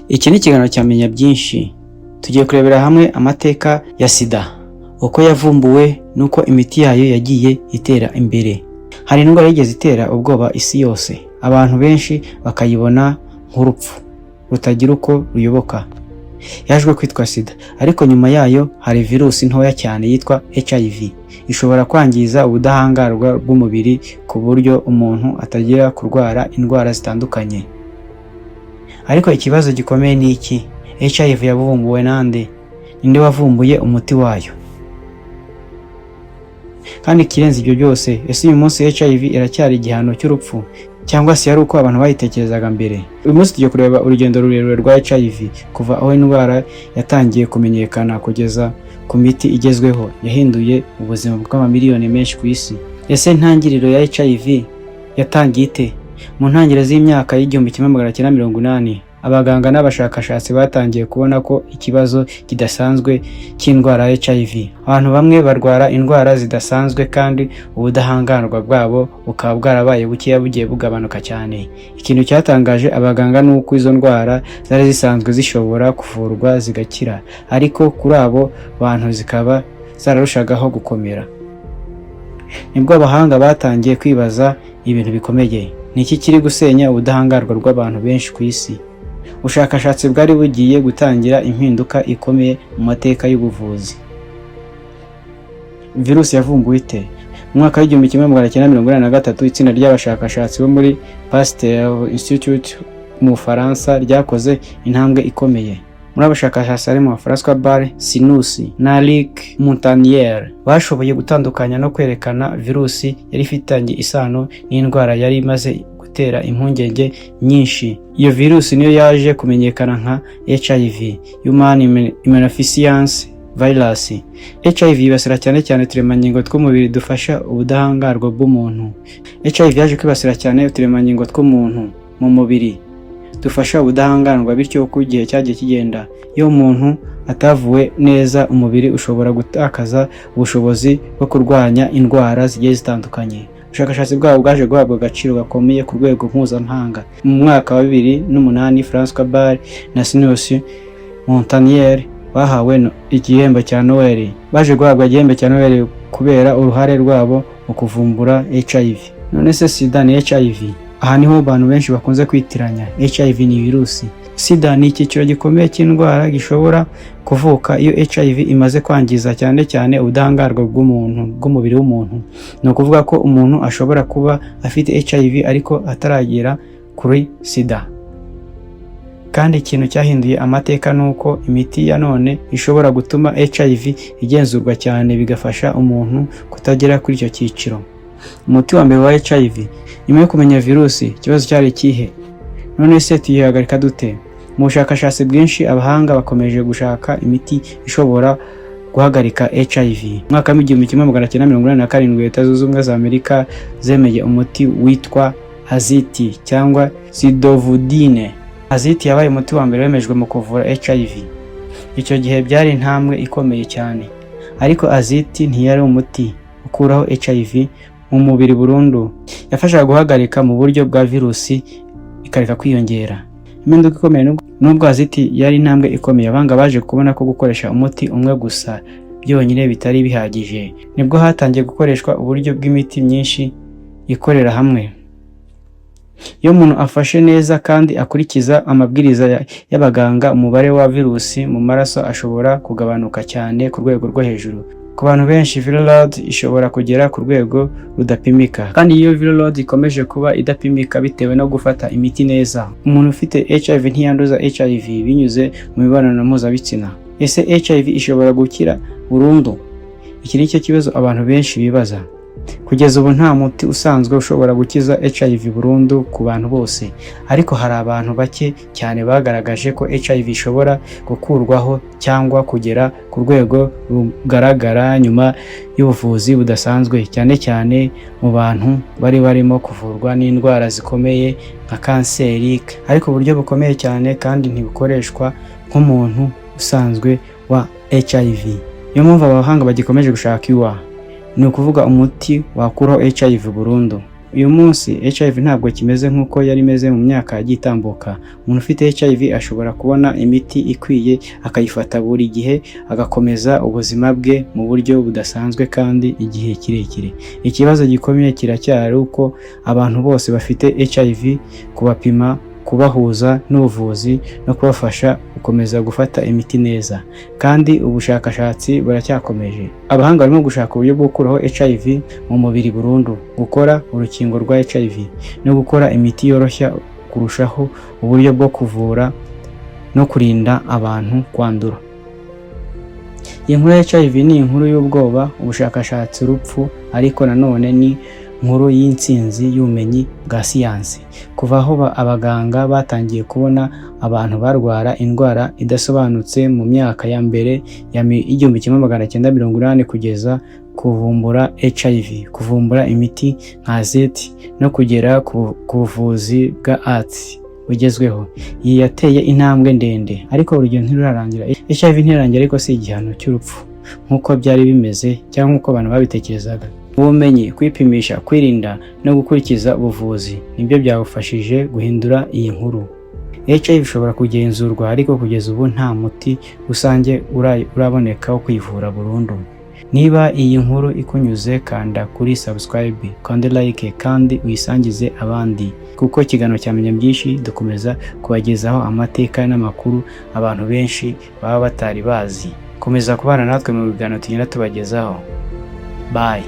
Iki ni ikiganiro cya Menya Byinshi. Tugiye kurebera hamwe amateka ya SIDA, uko yavumbuwe n'uko imiti yayo yagiye itera imbere. Hari indwara yigeze itera ubwoba isi yose, abantu benshi bakayibona nk'urupfu rutagira uko ruyoboka. Yaje kwitwa SIDA, ariko nyuma yayo hari virusi ntoya cyane yitwa HIV, ishobora kwangiza ubudahangarwa bw'umubiri ku buryo umuntu atagira kurwara indwara zitandukanye. Ariko ikibazo gikomeye ni iki: HIV yavumbuwe nande? Ninde wavumbuye umuti wayo? Kandi ikirenze ibyo byose, ese uyu munsi HIV iracyari igihano cy'urupfu, cyangwa se yari uko abantu bayitekerezaga mbere? Uyu munsi tugiye kureba urugendo rurerure rwa HIV, kuva aho indwara yatangiye kumenyekana kugeza ku miti igezweho yahinduye ubuzima bw'amamiliyoni menshi ku isi. Ese intangiriro ya HIV yatangiye ite? Mu ntangiriro z'imyaka y'1980, abaganga n'abashakashatsi batangiye kubona ko ikibazo kidasanzwe cy'indwara ya HIV. Abantu bamwe barwara indwara zidasanzwe kandi ubudahangarwa bwabo bukaba bwarabaye bukeya, bugiye bugabanuka cyane. Ikintu cyatangaje abaganga ni uko izo ndwara zari zisanzwe zishobora kuvurwa zigakira, ariko kuri abo bantu zikaba zararushagaho gukomera. Nibwo abahanga batangiye kwibaza ibintu bikomeye: ni iki kiri gusenya ubudahangarwa bw'abantu benshi ku isi? Ubushakashatsi bwari bugiye gutangira impinduka ikomeye mu mateka y'ubuvuzi. Virusi yavumbuwe ite? Mu mwaka w'1983, itsinda ry'abashakashatsi bo muri Pasteur Institute mu Bufaransa ryakoze intambwe ikomeye. Muri abo bashakashatsi harimo François Barré-Sinoussi na Luc Montagnier. Bashoboye gutandukanya no kwerekana virusi yari ifitanye isano n'indwara yari imaze gutera impungenge nyinshi. Iyo virusi niyo yaje kumenyekana nka HIV, Human Immunodeficiency Virus. HIV yibasira cyane cyane uturemangingo tw'umubiri dufasha ubudahangarwa bw'umuntu. HIV yaje kwibasira cyane uturemangingo tw'umuntu mu mubiri dufasha ubudahangarwa, bityo uko igihe cyagiye kigenda, iyo umuntu atavuwe neza, umubiri ushobora gutakaza ubushobozi bwo kurwanya indwara zigiye zitandukanye. Ubushakashatsi bwabo bwaje guhabwa agaciro gakomeye ku rwego mpuzamahanga. Mu mwaka wa 2008, François Barré na Sinoussi Montagnier bahawe igihembo cya Nobel. Baje guhabwa igihembo cya Nobel kubera uruhare rwabo mu kuvumbura HIV. None se SIDA ni HIV? Aha niho abantu benshi bakunze kwitiranya. HIV ni virusi, SIDA ni icyiciro gikomeye cy'indwara gishobora kuvuka iyo HIV imaze kwangiza cyane cyane ubudahangarwa bw'umuntu, bw'umubiri w'umuntu. Ni ukuvuga ko umuntu ashobora kuba afite HIV ariko ataragera kuri SIDA. Kandi ikintu cyahinduye amateka ni uko imiti ya none ishobora gutuma HIV igenzurwa cyane, bigafasha umuntu kutagera kuri icyo cyiciro. Umuti wa mbere wa HIV. Nyuma yo kumenya virusi, ikibazo cyari ikihe? None se tuyihagarika dute? Mu bushakashatsi bwinshi, abahanga bakomeje gushaka imiti ishobora guhagarika HIV. Mu mwaka w'1987, Leta Zunze Ubumwe za Amerika zemeye umuti witwa AZT cyangwa zidovudine. AZT yabaye umuti wa mbere wemejwe mu kuvura HIV. Icyo gihe byari intambwe ikomeye cyane, ariko AZT ntiyari umuti ukuraho HIV mu mubiri burundu. Yafashaga guhagarika mu buryo bwa virusi ikareka kwiyongera. Impinduka ikomeye: nubwo AZT yari intambwe ikomeye, abahanga baje kubona ko gukoresha umuti umwe gusa byonyine bitari bihagije. Nibwo hatangiye gukoreshwa uburyo bw'imiti myinshi ikorera hamwe. Iyo umuntu afashe neza kandi akurikiza amabwiriza y'abaganga, umubare wa virusi mu maraso ashobora kugabanuka cyane ku rwego rwo hejuru. Ku bantu benshi, viral load ishobora kugera ku rwego rudapimika. Kandi iyo viral load ikomeje kuba idapimika bitewe no gufata imiti neza, umuntu ufite HIV ntiyanduza HIV binyuze mu mibonano mpuzabitsina. Ese HIV ishobora gukira burundu? Iki ni cyo kibazo abantu benshi bibaza. Kugeza ubu nta muti usanzwe ushobora gukiza HIV burundu ku bantu bose, ariko hari abantu bake cyane bagaragaje ko HIV ishobora gukurwaho cyangwa kugera ku rwego rugaragara nyuma y'ubuvuzi budasanzwe, cyane cyane mu bantu bari barimo kuvurwa n'indwara zikomeye nka kanseri, ariko uburyo bukomeye cyane kandi ntibukoreshwa nk'umuntu usanzwe wa HIV. Niyo mpamvu abahanga bagikomeje gushaka iwa, ni ukuvuga umuti wakuraho HIV burundu. Uyu munsi HIV ntabwo kimeze nk'uko yari imeze mu myaka yagiye itambuka. Umuntu ufite HIV ashobora kubona imiti ikwiye, akayifata buri gihe, agakomeza ubuzima bwe mu buryo budasanzwe kandi igihe kirekire. Ikibazo gikomeye kiracyari uko abantu bose bafite HIV, kubapima, kubahuza n'ubuvuzi no kubafasha gukomeza gufata imiti neza. Kandi ubushakashatsi buracyakomeje. Abahanga barimo gushaka uburyo bwo gukuraho HIV mu mubiri burundu, gukora urukingo rwa HIV no gukora imiti yoroshya kurushaho uburyo bwo kuvura no kurinda abantu kwandura. Iyi nkuru ya HIV ni inkuru y'ubwoba, ubushakashatsi, urupfu, ariko nanone ni inkuru y'intsinzi y'ubumenyi bwa siyansi. Kuva aho abaganga batangiye kubona abantu barwara indwara idasobanutse mu myaka ya mbere ya 1980 kugeza kuvumbura HIV, kuvumbura imiti nka AZT no kugera ku buvuzi bwa ART bugezweho, iyi yateye intambwe ndende, ariko urugendo ntirurarangira. HIV ntirarangira, ariko si igihano cy'urupfu nk'uko byari bimeze cyangwa nk'uko abantu babitekerezaga. Ubumenyi, kwipimisha, kwirinda no gukurikiza ubuvuzi nibyo byagufashije guhindura iyi nkuru. HIV ishobora kugenzurwa, ariko kugeza ubu nta muti rusange uraboneka wo kuyivura burundu. Niba iyi nkuru ikunyuze, kanda kuri subscribe, kandi like, kandi uyisangize abandi, kuko ikiganiro cya Menya Byinshi dukomeza kubagezaho amateka n'amakuru abantu benshi baba batari bazi. Komeza kubana natwe mu biganiro tugenda tubagezaho. Bye.